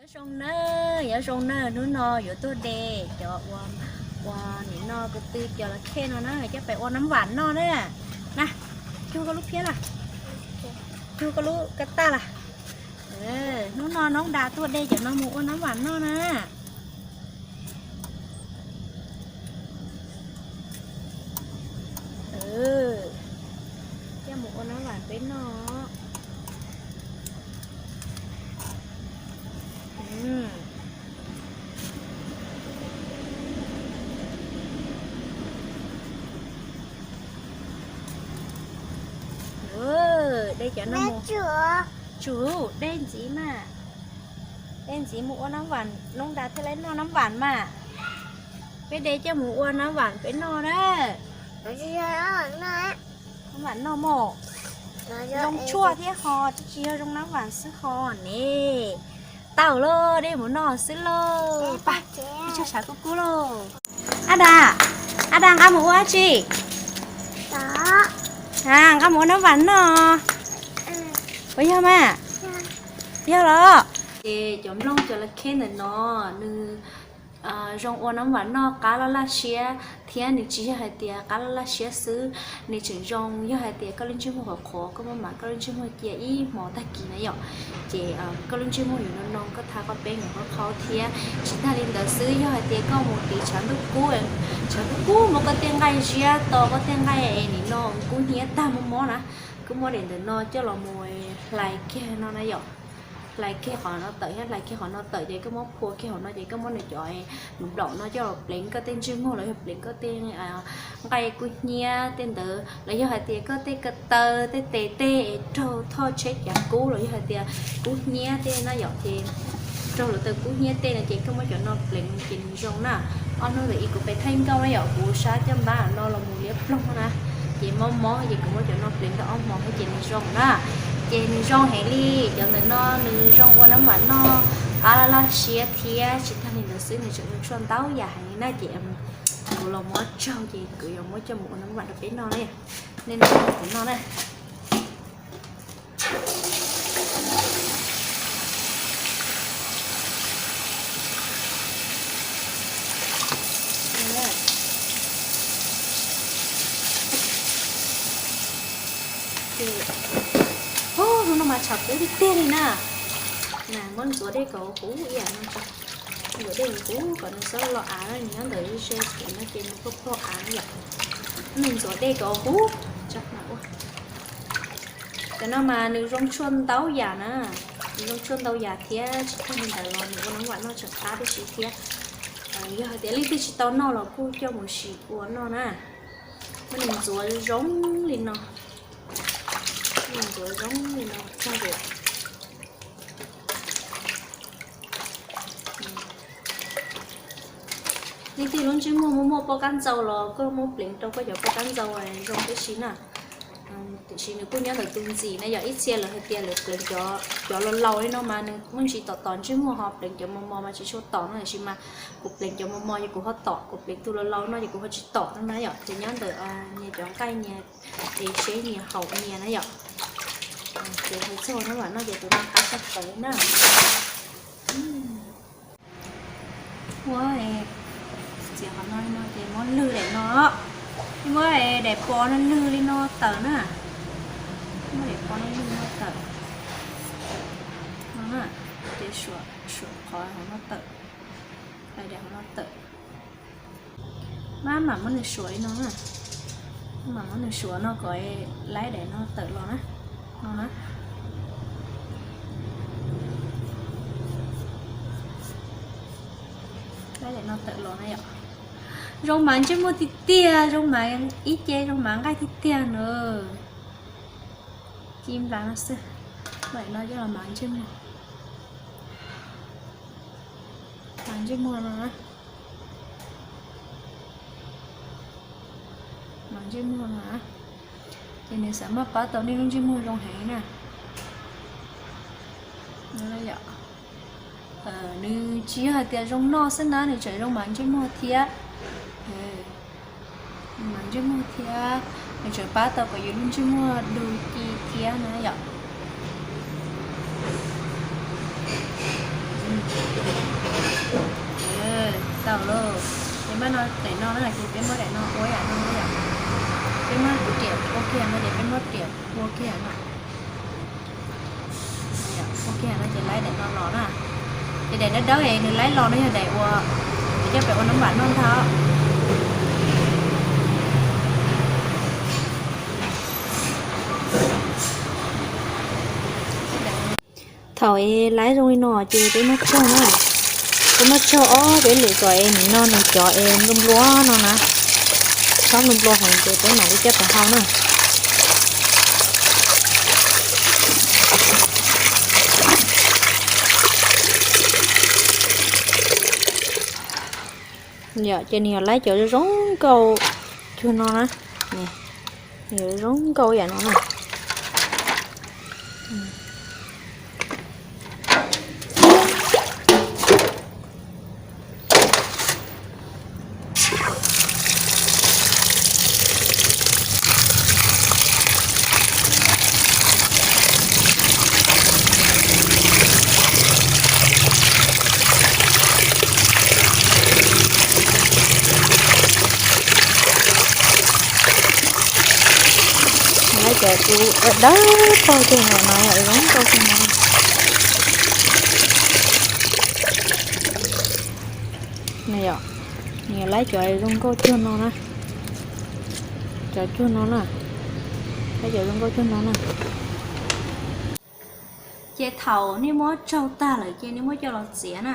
Nyob zoo na, nyob zoo na, hnub no yuav tuaj de cov ua, ua nim no ko tw cov las khej no na, coj pem ua nab vam noj na. Na, cug koj lub phiab las, cug koj lub kab taj las. Hnub no noob da tuaj de cov no mus ua nab vam noj na. Coj mus ua nab vam peb noj. De cov no mus, tsum de ntxiv mas, de ntxiv mus ua nab vam, noob da thiaj li noj nab vam mas. Peb de coj mus ua nab vam peb noj na. Nab vam noj mog, zoo tshuaj thiab ho tsis yog zoo nab vam xwb ho ne. Tau lauj, de mus noj xwb lauj. Pab, ib tsob sav kub kub lauj. Ab da, ab da, nqa mus ua dab tsi? Nqa mus ua nab vam noj. Puas yog mas? Yog los. Ces cov nplooj cov las khej ntawm no nws zoo ua nab vam noj qab loj laj siab thiab nws tsis yog hais tias qab loj laj siab xwb, nws tseem zoo yog hais tias koj lub ntsej muag qhuav qhuav, koj muab mam koj lub ntsej muag cia ib hmo tag kis na yom, ces koj lub ntsej muag yuav no no, koj tha koj peb nws qhov qhau thiab. Tsis tag li ntawd xwb, yog hais tias koj mus tiv tshav ntuj kub, tshav ntuj kub muab koj tej nqaij ziab to, koj tej nqaij nim no kub hnyiab tag mob mob na, koj muab daim ntawm no coj los mus hlais kiag no na yom, hlais kiag qhov no tawm thiab, hlais kiag qhov no tawm ces koj muab phua kiag hauv no ces koj muab nws cov nplaum no coj los pleev koj tej ntsej muag los yog pleev koj tej nqaij kub hnyiab tej ntawd los yog hais tias koj tej ko taw tej tes tej es raug thoj tsheb cav kub los yog hais tias kub hnyiab tej na yom, ces raug luag taw kub hnyiab tej no ces koj muab cov no pleev ces nws zoo na. Ob hnub ntawd ib kuv pem thaij nkauj na yom, kuv sab caj npab no los mus liab ploog na, ces mob mob ces kuv muab cov no pleev tau ob hmos thiab ces nws zoo na. Ces nws zoo heev li, cov ntawm no nws zoo ua nab vam noj qab laj siab thiab tsis tag li ntawd xwb nws tseem zoo tshuaj ntau yam heev li na ces kuv los muab tsaug ces kuv yuav muab coj mus ua nab vam rau peb noj na. Nej noj kuv noj na. Hnub no mas tshav kub tiag tiag li na. Muab ntxuav dej kom huv ib yam no tso. Ntxuav dej huv kom nws txhob los av, nyob ntawm ze ze kuv no ces nws pog pog av yom. Nws ntxuav dej kom huv. Cov no mas nws zoo tshuaj ntau yam na, nws zoo tshuaj ntau yam thiab tsis tag li ntawd los nws ua nab vam noj tseem qab tib si thiab. Yog hais tias leej twg tsis tau noj los kuj coj mus sim ua noj na. Muab nws ntxuav zoo li no, muab nws ntxuav zoo li no tag. Leej twg lub ntsej muag muaj muaj pob kab ntxau los koj muab pleev rau koj cov pob kab ntxau zoo tib si na. Tiam sis nws kuj nyob ntawm tus ntxim na yom, ib txhia lawv hais tias lawv pleev cov laus laus li no mas nws muaj ntsis tom tom ntsej muag, ho pleev cov mos mos mas tsis tshua tom no, tiam sis mas kuv pleev cov mos mos ces kuv ho tom, kuv pleev tus laus laus no ces kuv ho tsis tom no na yom. Ces nyob ntawm nyias cov nqaij nyias es seb nyias haum nyias na yom. Ces hais txog nab vam noj ces tus no qab tshaj plaws na. Muab txiav qhov no li no ces muab lwg daim no, muab daim pos no lwg li no tawm na. Muab daim pos no lwg li no tawm no na, ces suam suam qhov hauv no tawm, daim hauv no tawm. Maj mam muab nws suav li no na, maj mam muab nws suav no kom laib daim no tawm los na, no na. Laib daim no tawm los na yom. Zoo mas ntsej muag tiag tiag, zoo mas ib ce zoo mas nqaij tiag tiag na. Ci nplas no xwb, daim no coj los mas ntsej muag, mas ntsej muag no na. Mas ntsej muag no, ces nws xav maj pab tau nej lub ntsej muag zoo heev na. Nws tsis yog hais tias zoo noj xwb na, nws tseem zoo mas ntsej muag thiab. Mas ntsej muag thiab, nws tseem pab tau kom yus lub ntsej muag du ci thiab na yom. Tau lauj, peb muab no daim no na ces peb muab daim no ua yam no na yom. Peb muab riam ua kiag no ces peb muab riam ua kiag no. Ua kiag no ces laib daim no los na. Ces daim dawb dawb es nws laib los no yog daim uas nws coj pem ua nab npam noj ntag. Thaum es laib zoo li no ces peb muab tsaug na. Peb muab tsaug ob peb lwm kom es nim no nws cov es nplua nplua no na. Txhob nplua nplua heev ces peb mam li coj pem hau na. Yom, ces nws yog laib cov zoo nkauj cuag no na. Nws yog zoo nkauj yam no na. Laib cov dawb paug tiag no, no yog zoo nkauj tiag no. Nws yog laib cov zoo nkauj cuag no na. Cov cuag no na. Laib cov zoo nkauj cuag no na. Ces thaum nej muab tsaug tag lawm ces nej muab coj los txiav na.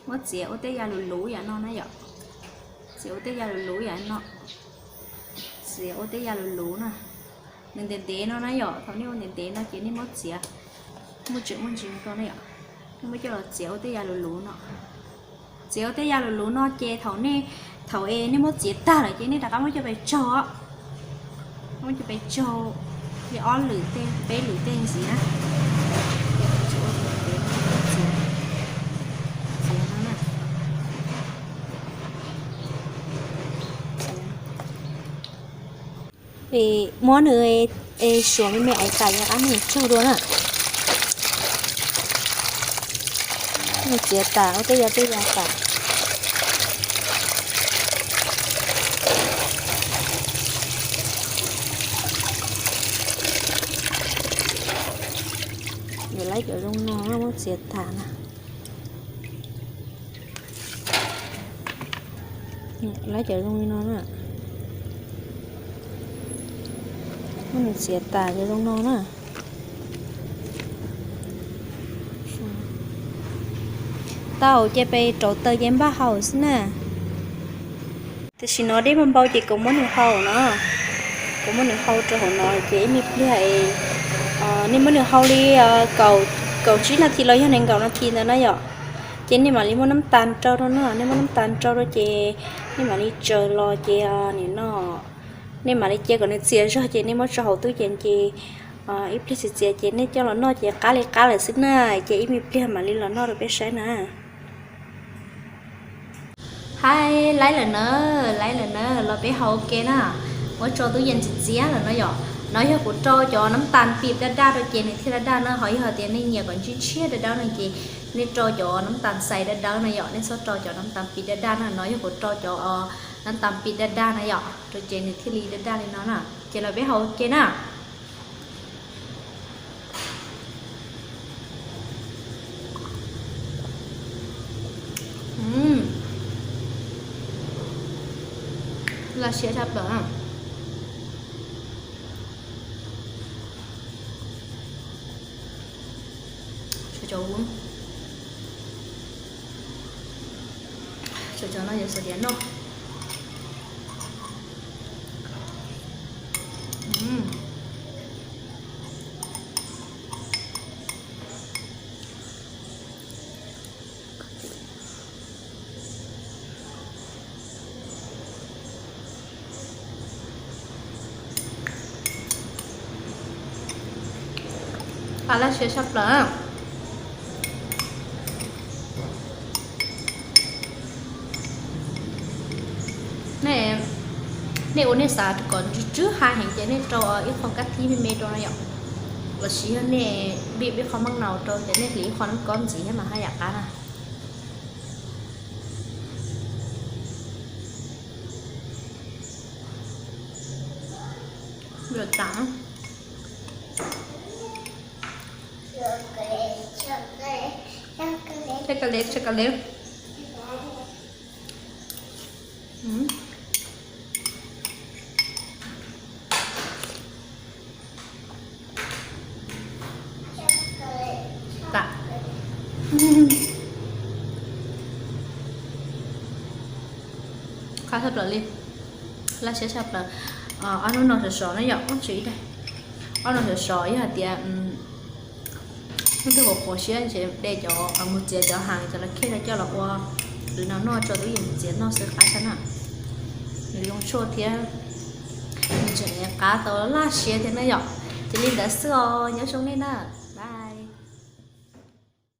Muab txiav ua tej ya luv luv yam no na yom. Txiav ua tej ya luv luv yam no. Txiav ua tej ya luv luv na. Nws ntev ntev no na yom, thaum nej ua ntev ntev no ces nej muab txiav. Muaj tseem muaj ntsis rau na yom. Nej muab coj los txiav ua tej ya luv luv no. Txiav ua tej ya luv luv no ces thaum nej, thaum es nej muab txiav tag lawm ces nej rov qab muab coj pes tsaug. Muab coj pes tsaug li ob lwm tej peb lwm tej ntxiv na. Muab nws suav me me ais tas rov qab mus tsaug dua na. Mus txiav tas ua tej ya tej ya tas. Yuav laib cov zoo no muab txiav tas na. Laib cov zoo li no na. Muab nws txiav tas cov zoo no na. Tau ces peb rauv taws ces npaj hau xwb na. Tam sim no dej npau npau ces kuv muab nws hau no. Kuv muab nws hau rau hauv no ces ib me pliag es nej muab nws hau li kaum tsib nas this los yog nees nkaum nas this ntawd na yom. Ces nej mam li muab nab tas rau rau na, nej muab nab tas rau rau ces nej mam li tsaws los ces nim no nej mam li cia kom nws txias zog ces nej muab tso hauv tub ces ces ib pliag txias txias ces nej coj los noj ces qab li qab lawm xwb na. Ces ib me pliag mam li los noj rau peb saib na. Hais laib lawm na, laib lawm na, los peb hau ua ke na. Muab tso tub yees txias txias lawm no yom. No yog kuv rau cov nab tas pis daj daj rau ces nws thiaj daj daj na. Ho yog tias nej nyiam kom ntshiab ntshiab daj daj no ces nej rau cov nab tas xais daj daj na yom. Nej txhob rau cov nab tas pis daj daj na. No yog kuv rau cov nab tas pis daj daj na yom, rau ces nws thiaj li daj daj li no na. Ces los peb hau ua ke na. Laj siab tshaj plaws. Cov no yog sawv daws noj. Qab laj siab tshaj plaws. Nej ua nej xav kom ntsw tsw haj heev ces nej rau ib qho kab thib me me rau no yom. Los sis yog nej npij ib qho maj nau rau ces nej hliv ib qho nab kob ntxiv thiab mas haj yam qab na. Chocolate, chocolate. Qab tshaj plaws li, laj siab tshaj plaws. Ob hnub no sov sov na yom, ob tsis ib daig, ob no sov sov yog hais tias hnub twg qhuav qhuav siab ces de cov mus txiav cov hav cov lawv khej rau coj los ua, lwm no noj tso tub yees txiav noj xwb qab tshaj na. Nws zoo tshuaj thiab nws tseem qab tau laj siab thiab na yom. Ces li ntawd xwb os, nyob zoo nej na, bye.